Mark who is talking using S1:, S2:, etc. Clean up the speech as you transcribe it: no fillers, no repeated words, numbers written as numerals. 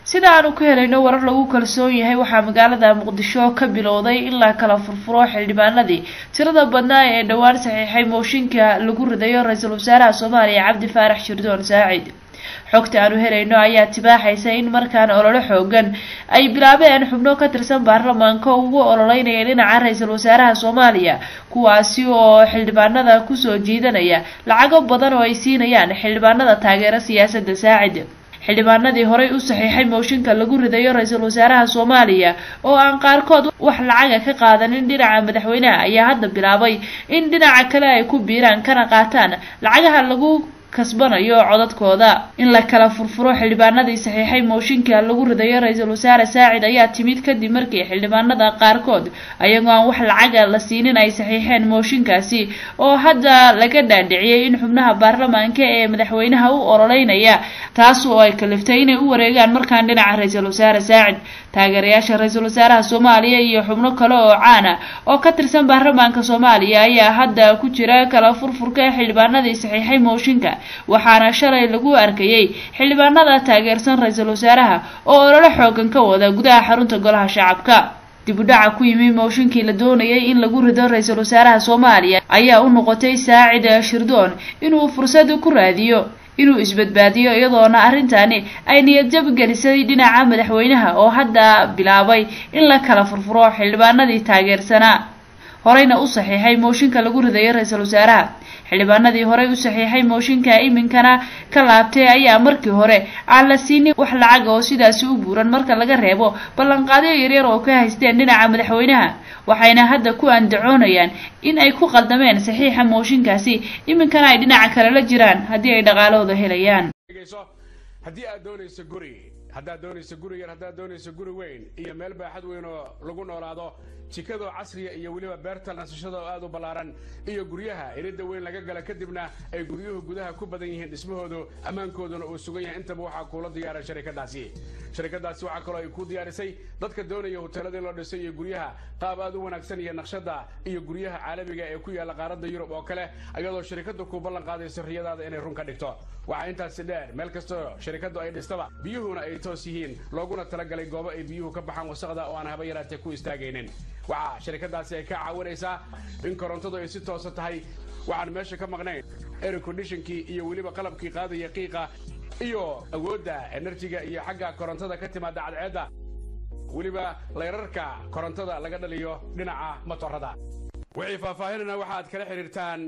S1: Sida aanu ku helayno warar lagu kalsoon yahay, waxaa magaalada Muqdisho ka bilowday in la kala furfuro xildhibaanadii tirada badnaa ee dhowaan saxiixay mooshinka lagu ridayo ra-iisul wasaaraha Soomaaliya Cabdi Faarax Shirdoon Saacid. Xogta aanu helayno ayaa tibaaxaysa in markaan ololo xoogan ay bilaabeen xubno ka tirsan baarlamaanka ugu ololeynaya dhinaca ra-iisul wasaaraha Soomaaliya, kuwaasi oo xildhibaanada kusoo jiidanaya lacago badan oo ay siinayaan xildhibaanada taageera siyaasadda Saacid. Xildhibaanadii horey u saxiixay mooshinka lagu ridayo ra-iisul wasaaraha Soomaaliya oo aan qaarkood wax lacaga ka qaadanin dhinaca madaxweynaha ayaa hadda bilaabay in dhinaca kale ay ku biiraan kana qaataan lacagaha lagu kasbanayo codadkooda. In la kala furfuro xildhibaanadii saxiixay mooshinka lagu ridayo ra-iisul wasaare Saacid ayaa timid kadib markii xildhibaanada qaarkood ayagoo aan wax lacaga la siinin ay saxiixeen mooshinkaasi, oo hadda laga dhaadhiciyay in xubnaha baarlamaanka ee madaxweynaha u ololeynaya, taas oo ay kaliftay inay u wareegaan markaan dhinaca ra-iisul wasaare Saacid. Taageerayaasha ra-iisul wasaaraha Soomaaliya iyo xubno kale oo caan ah oo ka tirsan baarlamaanka Soomaaliya ayaa hadda ku jira kala furfurka xildhibaanadii saxiixay mooshinka, waxaana shalay lagu arkayay xildhibaanada taageersan ra-iisul wasaaraha oo ololo xoogan ka wada gudaha xarunta golaha shacabka. Dib u dhaca ku yimi mooshinkii la doonayay in lagu rido ra-iisul wasaaraha Soomaaliya ayaa u noqotay Saacid Shirdoon inuu fursad ku raadiyo inuu isbadbaadiyo, iyadoona arrintani ay niyadjab gelisay dhinaca madaxweynaha oo hadda bilaabay in la kala furfuro xildhibaanadii taageersanaa horeyna u saxiixay mooshinka lagu ridayo ra-iisul wasaaraha. Xildhibaanadii horey u saxiixay mooshinka iminkana ka laabtay ayaa markii hore aan la siinin wax lacag oo sidaasi u buuran marka laga reebo ballanqaadyo yaryar oo ka haysteen dhinaca madaxweynaha, waxayna hadda ku andacoonayaan in ay ku qaldameen saxiixa mooshinkaasi, iminkana ay dhinaca kale la jiraan haddii ay dhaqaalahooda helayaan.
S2: Haddii aad doonayso guri, haddaad doonayso guri yar, haddaad doonayso guri weyn iyo meel baaxad weyn oo lagu noolaado, jikadoo casriya iyo weliba beerta nasashada oo aad u ballaaran, iyo guryaha iridda weyn laga gala kadibna ay guryuhu gudaha ku badan yihiin, dhismahoodu ammaankooduna uu sugan yahay, intaba waxaa kuula diyaaray sharikadaasi. Sharikadaasi waxaa kaloo ay ku diyaarisay dadka doonaya hoteelada in loo dhisay iyo guryaha qaab aad u wanaagsan iyo naqshada iyo guryaha caalamiga ee ku yaalla qaaradda Yurub oo kale, iyadoo sharikadu ku ballan qaadayso riyadaada inay run ka dhigto. Waxaa intaasi dheer, meel kastoo sharikadu ay dhistaba biyuhuna ay toos yihiin, looguna talagalay goobo ay biyuhu ka baxaan wasaqda oo aan haba yaraatee ku istaagaynin. Waxaa sharikadaasi ay ka caawinaysaa in korontadu ay si toosa tahay, waxaan meesha ka maqnayn air conditionkii iyo weliba qalabkii qaadaya qiiqa iyo awoodda enerjiga iyo xagga korontada ka timaada cadceedda, weliba layrarka korontada laga dhaliyo dhinaca matorada. Wixii faahfaahinana waxaad kala xiriirtaan